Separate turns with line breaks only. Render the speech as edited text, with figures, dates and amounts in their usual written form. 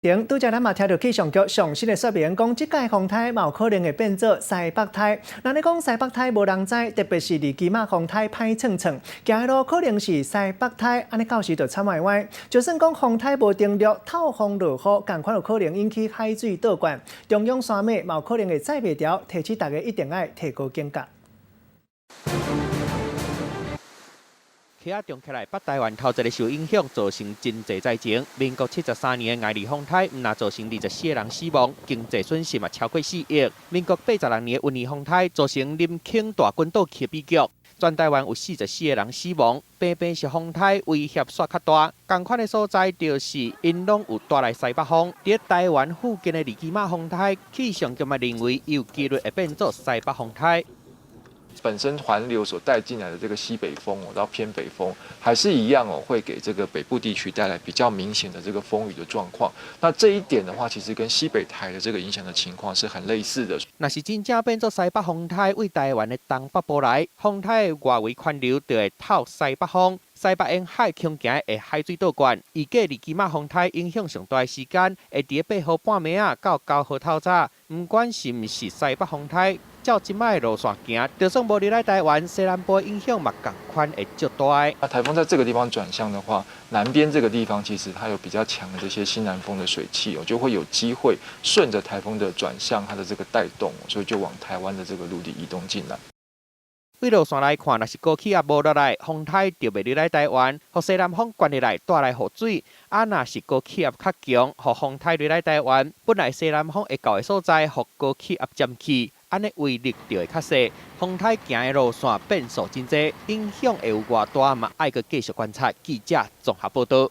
拄才咱嘛聽著氣象局上新的說明，講這屆風颱嘛有可能會變做西北颱。若你講西北颱無人知，特別是二期馬風颱歹創創，行的路可能是西北颱，按呢到時就慘歪歪。就算講風颱無登陸，透風落雨，仝款有可能引起海水倒灌。中央山脈嘛有可能會載袂牢，提醒大家一定愛提高警覺。
氣壓中起來，北台灣頭一个受影響，造成真濟災情。民國73年的艾利風颱，毋但造成24个人死亡，經濟損失嘛超過4億。民國86年的溫尼風颱，造成林肯大滾島起悲劇，全台灣有44个人死亡。偏偏是風颱威脅煞較大，仝款的所在就是𪜶攏有帶來西北風。佇台灣附近的二期馬風颱，氣象局嘛認為有機率會變做西北風颱。
本身環流所帶進來的這個西北風哦，到偏北風，還是一樣哦，會給這個北部地區帶來比較明顯的這個風雨的狀況。那這一點的話，其實跟西北台的這個影響的情況是很類似的。
若是真正變做西北風颱，對台灣的東北部來，風颱的外圍環流就會透西北風，西北沿海恐驚會海水倒灌。預計二期馬風颱影響上大的時間，會佇八號半暝仔到九號透早，毋管是毋是西北風颱。照這擺的路線行，就算無入來台灣，西南部影響嘛仝款會足大。
那颱風在這個地方轉向的話，南邊這個地方其實它有比較強的這些西南風的水汽哦，就會有機會順着颱風的轉向，它的這個帶動，所以就往台灣的這個陸地移動進來。
對路線來看，若是高氣壓無落來，風颱就袂入來台灣，予西南風懸入來帶來雨水。啊，若是高氣壓較強，予風颱入來台灣，本來西南風會到的所在，予高氣壓佔去。按呢威力就會較細，風颱行的路線變數真濟，影響會有偌大嘛？愛閣繼續觀察。記者綜合報導。